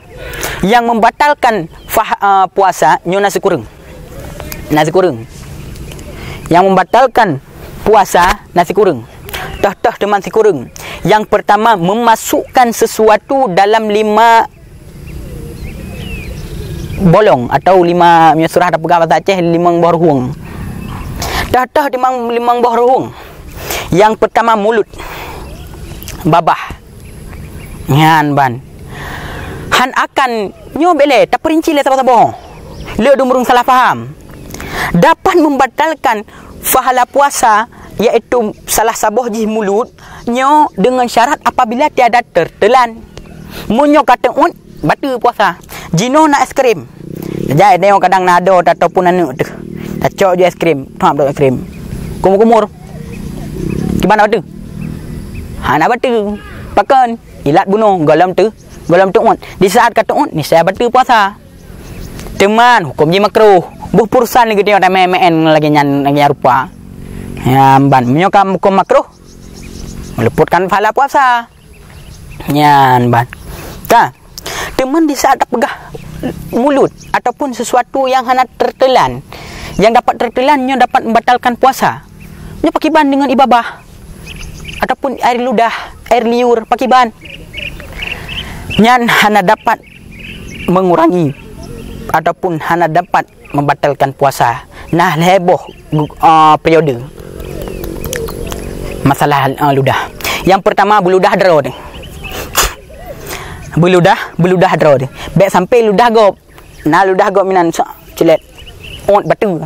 yang membatalkan pah-, eh, puasa nyoe na sikureueng. Na sikureueng. Yang membatalkan puasa na sikureueng. Toh-toh teuma sikureueng. Yang pertama, memasukkan sesuatu dalam lima bolong atau lima, meunyoe surah tapeugah basa Aceh, limong boh ruhueng. Toh-toh limong, limong boh ruhueng. Yang pertama mulut, babah. Nyan ban. Han akan nyoe bék lé tapeurinci lé saboh-saboh. Le dum ureuëng salah paham. Dapat membatalkan pahala puasa, yaitu salah saboh jih mulut, nyoe dengan syarat apabila tiada tertelan. Meunyoe ka teuôt, bateue puasa. Jinoe na es krim. Jai tanyoe kadang na adoe ataupun aneuëk teuh. Tacok ju es krim, thap dok es krim. Kumur-kumur. Kiban na bateue? Hana bateue. Pakon? Ilat bunoe, gohlom teu, gohlom teuôt. Di saat ka teuôt, nisai bateue puasa. Teuma huköm jih makruh. Boh peurusan lagée tanyoe tamé-mén lagée nyan, lagée nyan rupa. Nyan ban, meunyoe ka huköm makruh, meluputkan pahala puasa. Nyan ban. Ka. Teuma di saat tapeugah mulut ataupun sesuatu yang hana tertelan, yang dapat tertelan nyoe dapat membatalkan puasa. Nyoe pakiban dengan ié babah ataupun air ludah, air liur, pakiban? Nyan hana dapat mengurangi ataupun hana dapat membatalkan puasa. Nah, lhèe boh gu-, ah, periode masalah, ah, ludah. Yang pertama, beuludah droe teuh. Beuludah, beuludah droe teuh. Bèk sampai ludah gob. Na ludah gob meunan, sa-, ceulet. Ôt bateue.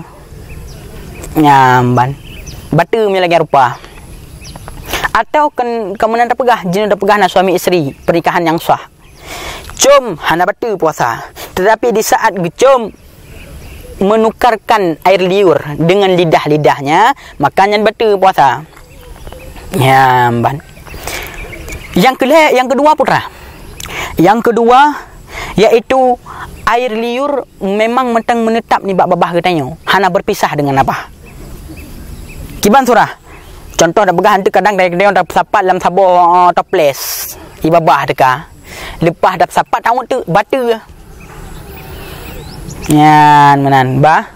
Nyan ban. Bateue meunyo lagèe rupa. Atau kan, ka meunan tapeugah, jinoe tapeugah na suami isteri, pernikahan yang sah. Com, hana bateue puasa. Tetapi di saat geucom, menukarkan air liur dengan lidah-lidahnya, maka nyan bateue puasa. Nyan ban. Nyang keulhèe, nyang keudua, Putra. Nyang keudua, yaitu air liur memang mantong meunetap nibak babah geutanyoe, hana berpisah dengan babah. Kiban surah. Contoh tapeugah, eunteuk kadang dari geutanyoe tapeusapat lam saboh, eh, toples, i babah teuka. Leupah tapeusapat, taôt teuk bateue. Nyan meunan, bah,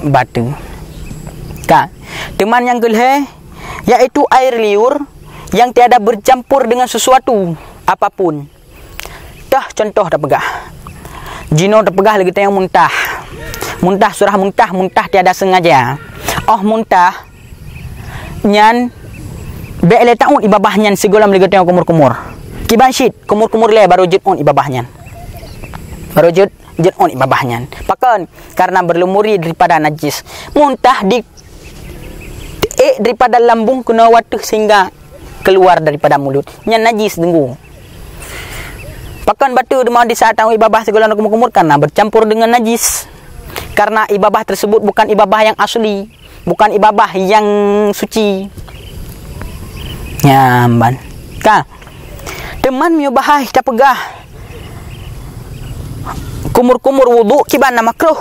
bateue. Ka. Teuma nyang keulhèe, yaitu air liur yang tiada bercampur dengan sesuatu apapun. Toh contoh tapeugah. Jinoe tapeugah lagèe tanyoe muntah. Muntah surah muntah, muntah tiada sengaja. Óh muntah, nyan bèk lé taôt i babah nyan sigohlom lagèe tanyoe kumur-kumur. Kiban cit, kumur-kumur lé barô jeuet ôt i babah nyan. Barô jeuet, jeuet ôt i babah nyan. Pakon? Karena berlumuri daripada najis. Muntah di ék daripada lambung keunoe u ateueh sehingga keluar daripada mulut. Nyan najis deungoe. Pakon bateue teuma di saat taôt i babah sigohlom kumur-kumur karena bercampur dengan najis. Karena i babah tersebut bukan i babah yang asli, bukan i babah yang suci. Nyan ban. Ka. Teuma meunyoe bahai tapeugah kumur-kumur wudhu kiban na makruh.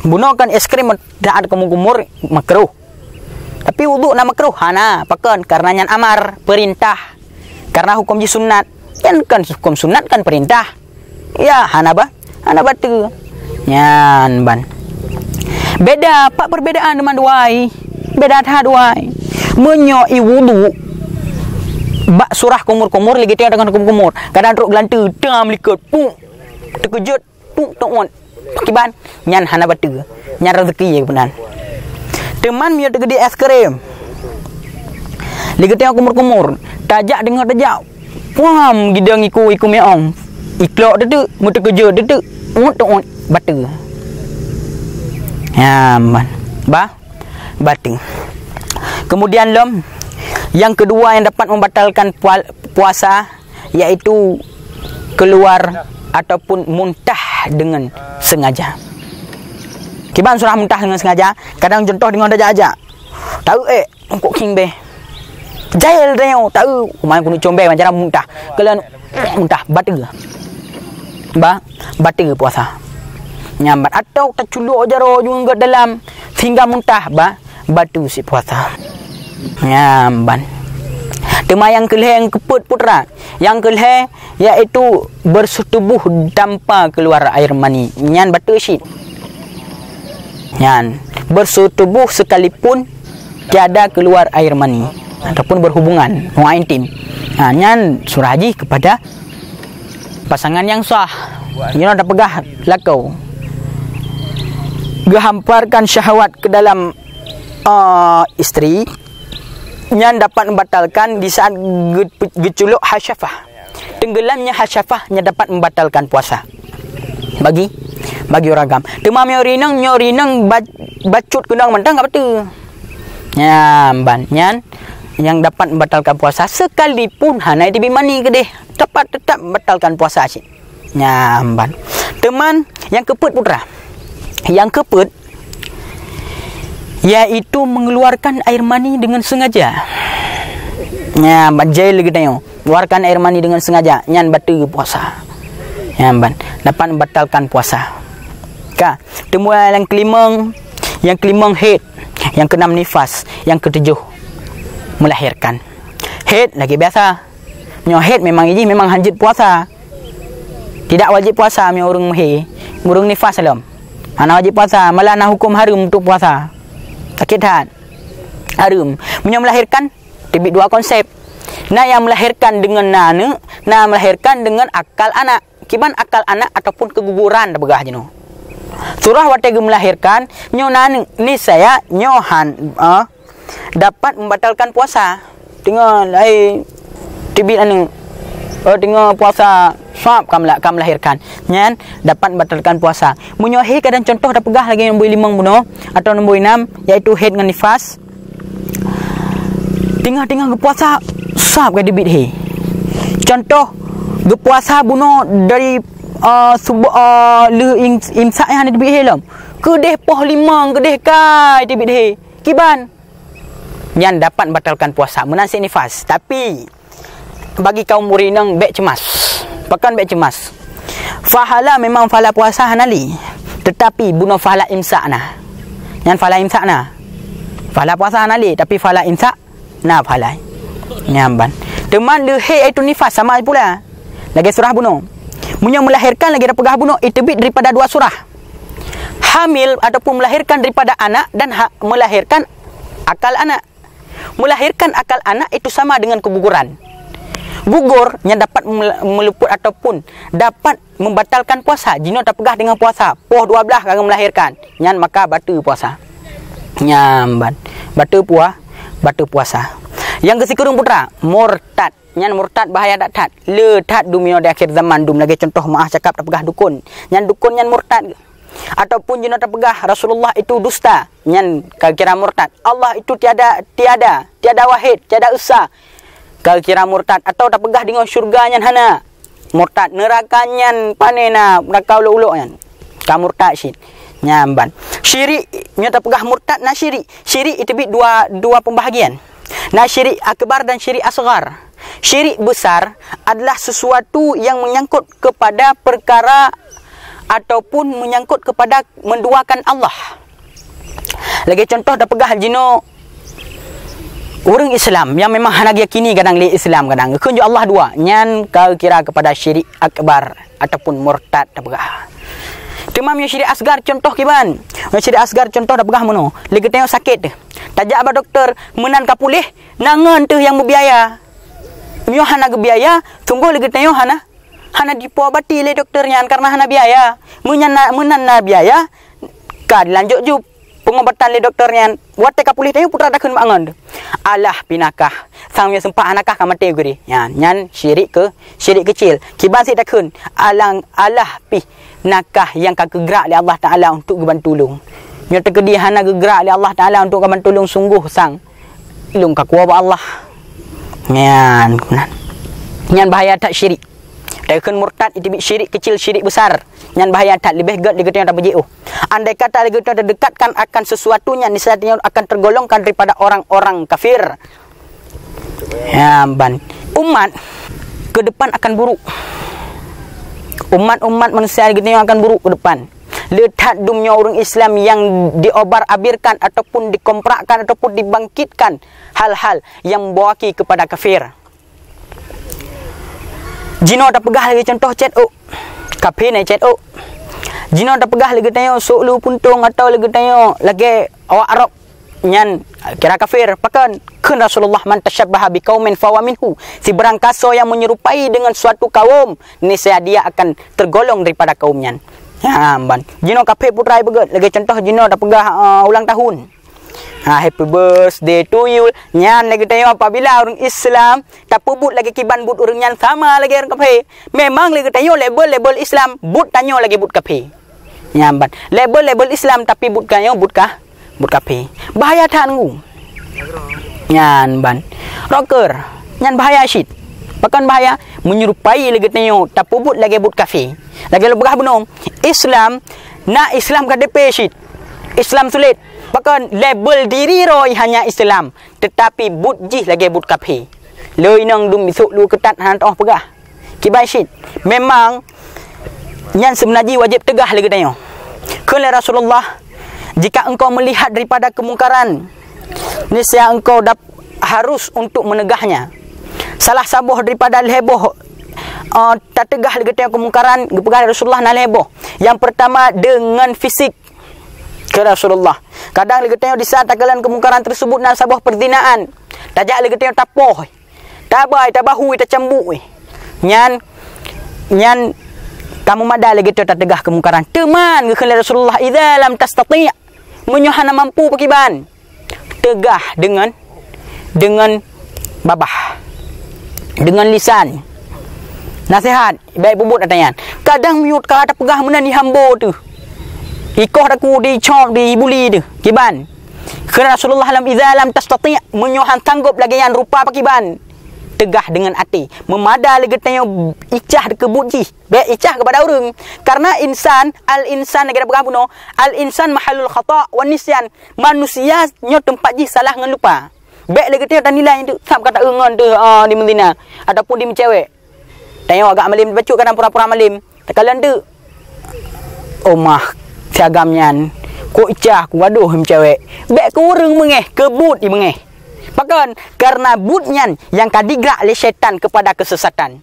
Bunoe kan es krim taát kumur-kumur makruh. Tapi wudhu na makruh? Hana. Pakon? Karena nyan amar, perintah. Karena huköm jih sunat. Nyan kan huköm sunat kan perintah. Ya, hana ba-, hana bateue. Nyan ban. Beda, pat perbedaan teuma dua ai. Beda that dua ai. Meunyoe i wudhu bak surah kumur-kumur, lagèe tanyoe deungon kumur-kumur. Kadang trok geulanteue, tam likot, puk. Teukeujot. Tuk, tuk, tuk. Kiban, nyan hana bateue. Nyan rezeki je keunan. Teuma meunyoe teukeudi es krim, lagèe tanyoe kumur-kumur, tajak deungoe tajak, puam gidong iku, iku miong. Iklok teuk, meuteukeujot teuk, ôt, ôt, bateue. Nyan ban. Bah, bateue. Kemudian lom, yang kedua yang dapat membatalkan pual-, puasa, yaitu keluar ataupun muntah dengan sengaja. Kiban surah muntah dengan sengaja, kadang contoh deungon tajak-jak. Taeu ék, kok king beh. Jahil tanyoe, taeu, umai keuneuk combeng macam muntah. Keulan muntah, bateue. Ba, bateue puasa. Nyan ban. Atau taculok jaroe ju ngon dalam, sehingga muntah, ba, bateue sit puasa. Nyan ban. Teuma nyang keulhèe nyang keupeuet, Putra. Nyang keulhèe yaitu bersetubuh tanpa keluar air mani. Nyan bateue sit. Nyan, bersetubuh sekalipun tiada keluar air mani ataupun berhubungan, hubungan intim. Ha, nyan surah jih kepada pasangan yang sah. Nyoe tapeugah lakoe. Geuhamparkan syahwat ke dalam, ah, isteri, nyan dapat membatalkan di saat ge-, geuculok hasyafah. Tenggelamnya hasyafah nyan dapat membatalkan puasa. Bagi, bagi ureueng agam. Teuma meunyoe rinong, meunyoe rinong ba-, bacut keunong mantong ka bateue. Nyan ban, nyan nyang dapat membatalkan puasa sekalipun hana teubiet mani keudeh, dapat tetap membatalkan puasa cit. Nyan ban. Teuma nyang keupeuet, Putra. Nyang keupeuet yaitu mengeluarkan air mani dengan sengaja. Nyan ban, jai lagèe tanyoe. Keluarkan air mani dengan sengaja, nyan bateue puasa. Nyan ban, dapat membatalkan puasa. Ka, teuma nyang keulimong, nyang keulimong haid, nyang keunam nifas, nyang keutujoh melahirkan. Haid lagèe biasa. Meunyoe haid memang jih memang hanjeuet puasa. Tidak wajib puasa meunyoe ureueng meuhé, ureueng nifas lom. Hana wajib puasa, malah na huköm hareuem untuk puasa. Sakét that. Hareuem. Meunyoe melahirkan, teubiet dua konsep. Na nyang melahirkan deungon na aneuk, na melahirkan deungon akal anak. Kiban akal anak ataupun keguguran tapeugah jinoe. Surah watée geumelahirkan, nyoe na ni saya nyoe han, eh, dapat membatalkan puasa. Teungoh lahé teubiet aneuk, eh, teungoh puasa sab ka mela-, ka melahirkan. Nyan dapat membatalkan puasa. Meunyoe he kadang contoh tapeugah lagée nyang bui limong bunoe atau nyang bui nam, yaitu haid ngon nifas. Teungoh-teungoh geupuasa sab ka teubiet he. Contoh, geupuasa bunoe dari, eh, suboh, eh, lheueh im-, imsak nyan hana teubiet he lom. Keudeh poh limong, keudeh kai teubiet he. Kiban? Nyan dapat membatalkan puasa, meunan cit nifas. Tapi, bagi kaum ureueng inong bék cemas. Pakon bék cemas? Pahala memang pahala puasa hana lé. Tetapi bunoe pahala imsak na. Nyan pahala imsak na. Pahala puasa hana lé, tapi pahala imsak na pahala. Nyan ban. Teuma leuhé yaitu nifas sama pula. Lagée surah bunoe. Meunyoe melahirkan lagée tapeugah bunoe, iteubiet daripada dua surah. Hamil ataupun melahirkan daripada anak dan ha-, melahirkan akal anak. Melahirkan akal anak itu sama dengan keguguran. Gugur nyan dapat mel-, meluput ataupun dapat membatalkan puasa. Jinoe tapeugah dengan puasa, poh dua belas ka melahirkan. Nyan maka bateue puasa. Nyan ban. Bateue pua-, bateue puasa. Nyang keusikureueng putra, murtad. Nyan murtad bahaya that-that. Le that dum nyoe di akhir zaman dum lagée contoh meuah cakap tapeugah dukun. Nyan dukun nyan murtad. Ataupun jinoe tapeugah Rasulullah itu dusta, nyan ka kira murtad. Allah itu tiada, tiada, tiada wahid, tiada esa, ka kira murtad. Atau tapeugah deungon syurga nyan hana, murtad. Neuraka nyan pane na, neuraka ulok-ulok nyan, ka murtad cit. Nyan ban. Syirik, nyoe tapeugah murtad na syirik. Syirik iteubiet dua, dua pembahagian. Na syirik akbar dan syirik asghar. Syirik besar adalah sesuatu yang menyangkut kepada perkara ataupun menyangkut kepada menduakan Allah. Lagée contoh tapeugah jinoe ureueng Islam yang memang hana geuyakin kadang lé Islam kadang geukheun ju Allah dua, nyan ka kira kepada syirik akbar ataupun murtad tapeugah. Teuma meunyoe syirik asgar contoh kiban? Meunyoe syirik asgar contoh tapeugah meunoe, lé geutanyoe sakét teuh. Tajak bak dokto, meunan ka puléh, na ngon teuh nyang meubiaya. Meunyoe hana geubiaya, sunggoh lé geutanyoe hana, hana jipeubati lé dokto nyan kareuna hana biaya. Meunyan na, meunan na biaya, ka dilanjut ju pengobatan lé dokto nyan. Watée ka puléh tanyoe putra takheun bak ngon teuh, "Alah pi nakah, sang meunyoe seumpat hana kah ka maté gurée." Nyan, nyan syirik ke, syirik kecil. Kiban sit takheun, "Alang, alah pih nakah nyang ka geugrak lé Allah Taala untuk geuban tulông." Nyoe teukeudi hana geugrak lé Allah Taala untuk geuban tulông, sunggoh sang lôn ka kuwoe bak Allah. Nyan, nyan. Nyan bahaya that syirik. Takheun murtad iteubiet syirik kecil, syirik besar. Nyan bahaya that, leubeh gét lé geutanyoe tapeujeuet. Andai kata lé geutanyoe tadekatkan akan sesuatu nyan, niscaya tanyoe akan tergolongkan daripada orang-orang kafir. Ya, ban. Umat ke depan akan buruk. Umat-umat manusia lé geutanyoe akan buruk ke depan. Le that dum nyoe ureueng Islam nyang diobar-abirkan ataupun dikomprakkan ataupun dibangkitkan hal-hal yang membawaki kepada kafir. Jinoe tapeugah lagée contoh cét ôk. Kafé na cét ôk. Jinoe tapeugah lagée tanyoe sôk lu puntông atawa lagée tanyoe lagée awak Arab nyan kira kafir. Pakon? Kheun Rasulullah, "Man tasyabbaha biqaumin fahuwa minhu." Sibarang kasoe yang menyerupai dengan suatu kaum, niscaya dia akan tergolong daripada kaum nyan. Ha, ban. Jinoe kafé putra ibeugét. Lagée contoh jinoe tapeugah, eh, ulang tahun. Ha, happy birthday to you. Nyan lagée tanyoe apabila ureueng Islam tapeubuet lagée kiban buet ureueng nyan sama lagée ureueng kafé. Memang lagée tanyoe label-label Islam, buet tanyoe lagée buet kafé. Nyan ban. Label-label Islam tapi buet tanyoe buet ka, buet kafé. Bahaya that ngu. Nyan ban. Rocker. Nyan bahaya cit. Pakon bahaya? Menyerupai lagée tanyoe tapeubuet lagée buet kafé. Lagée lôn peugah bunoe, Islam na Islam K T P cit. Islam sulet. Pakon? Label diri roh hanya Islam, tetapi buet jih lagée buet kafé. Le inong dum bisok lu keutat hana teuoh peugah. Kiban cit. Memang nyan seubeuna jih wajéb teugah lé geutanyoe. Kheun lé Rasulullah, "Jika engkau melihat daripada kemungkaran, niscaya engkau dap-, harus untuk menegahnya." Salah saboh daripada lhée boh, eh, tateugah lé geutanyoe kemungkaran, geupeugah lé Rasulullah na lhée boh. Yang pertama dengan fisik. Kheun Rasulullah, kadang lé geutanyoe di saat takalon kemungkaran tersebut na saboh perzinaan. Tajak lé geutanyoe tapoh, tabai, tabahui, tacambuk. Nyan, nyan Ka meumada lagée toh tateugah keumungkaran. Teuma geukheun lé Rasulullah, "Idza lam tastati'," meunyoe hana mampu pakriban, teugah deungon, deungon babah, deungon lisan. Naseuhat, bék peubuet ata nyan. Kadang meunyoe ka tapeugah meunan di hambo teuh, ikoh taku dicop, dibuli teuh. Kiban? Kheun Rasulullah lam, "Idza lam tastati'," meunyoe han sanggob lagée nyan rupa pakriban, teugah deungon até. Meumada lé geutanyoe icah keu buet jih. Bék icah keupada ureuëng. Karena insan, al-insan lagée tapeugah bunoe, al-insan mahallul khata' wan nisyan. Manusia nyoe teumpat jih salah ngon lupa. Bék lé geutanyoe tanilai nyan teuk, sab kata ngon teuh, ah, di meuzina ataupun di meucewek. Tanyoe agak malem bacut kadang pura-pura malem. Takalon teuk. Oh mah, si agam nyan. Kok icah ku gadoh meucewek. Bék keu ureuëng beungéh, keu buet ibeungéh. Pakon? Karena buet nyan nyang ka digrak lé syaitan keupada keusesatan.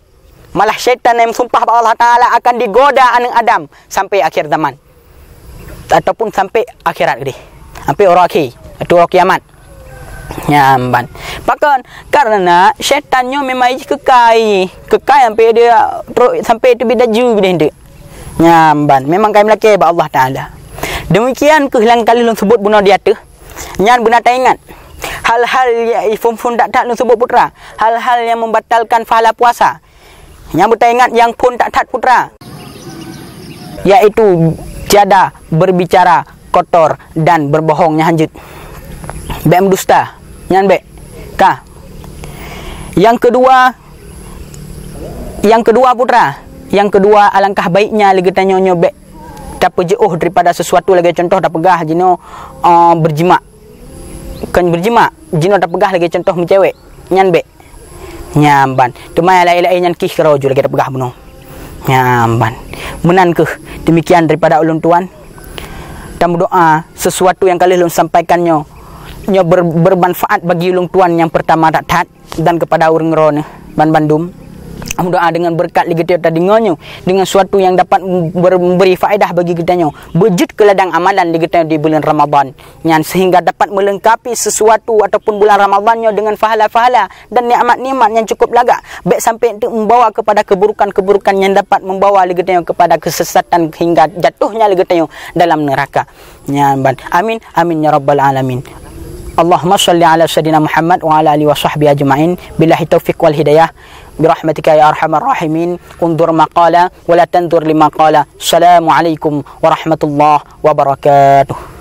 Malah syaitan nyang meusumpah bak Allah Taala akan digoda aneuëk Adam sampai akhir zaman. Ataupun sampai akhirat keudeh. Sampai uroe akhé, atau uroe kiamat. Nyan ban. Pakon? Karena syaitan nyoe memang jih keukai. Keukai sampai dia terus, sampai teubiet laju keudeh nteuk. Nyan ban. Memang kai meulakée bak Allah Taala. Demikian keuh nyang ka lheueh lôn sebut bunoe di ateueh. Nyan beuna taingat. Hal-hal nyang phon-phon that-that lôn sebut putra. Hal-hal nyang membatalkan pahala puasa. Nyang beutaingat nyang phon that-that putra, yaitu tiada berbicara kotor dan berbohong nyang hanjeuet. Bék meudusta, nyan bék. Ka. Nyang keudua, nyang keudua putra, nyang keudua alangkah baiknya lé geutanyoe nyoe bék tapeujeuôh daripada sesuatu lagée contoh tapeugah jinoe, eh, berjimak. Kon berjimak, jinoe tapeugah lagée contoh meucewek. Nyan bék. Nyan ban. Teuma nyang laén-laén nyan kih keudroe ju lagée tapeugah bunoe. Nyan ban. Meunan keuh demikian daripada ulôn tuan. Tameudoá sesuatu nyang ka lheueh lôn sampaikan nyoe, nyoe ber-, bermanfaat bagi ulôn tuan nyang pertama that-that dan keupada ureuëng droeneuh ban bandum. Meudoá deungon beureukat lé geutanyoe tadeungoe nyoe, deungon sesuatu nyang dapat ber-, memberi faedah bagi geutanyoe. Beujeuet keu ladang amalan lé geutanyoe di buleuen Ramadhan. Nyan sehingga dapat melengkapi sesuatu ataupun bulan Ramadhan nyoe dengan pahala-pahala dan nikmat-nikmat nyang cukup lagak. Bék sampai untuk membawa kepada keburukan-keburukan nyang dapat membawa lé geutanyoe kepada kesesatan hingga jatuhnya lé geutanyoe dalam neraka. Nyan ban. Amin, amin ya rabbal alamin. Allahumma shalli ala sayyidina Muhammad wa ala alihi wa sahbihi ajma'in. Billahi taufiq wal hidayah. Birahmatika ya arhamar rahimin. Undur maqala wa la tandur lima qala. Assalamualaikum warahmatullahi wabarakatuh.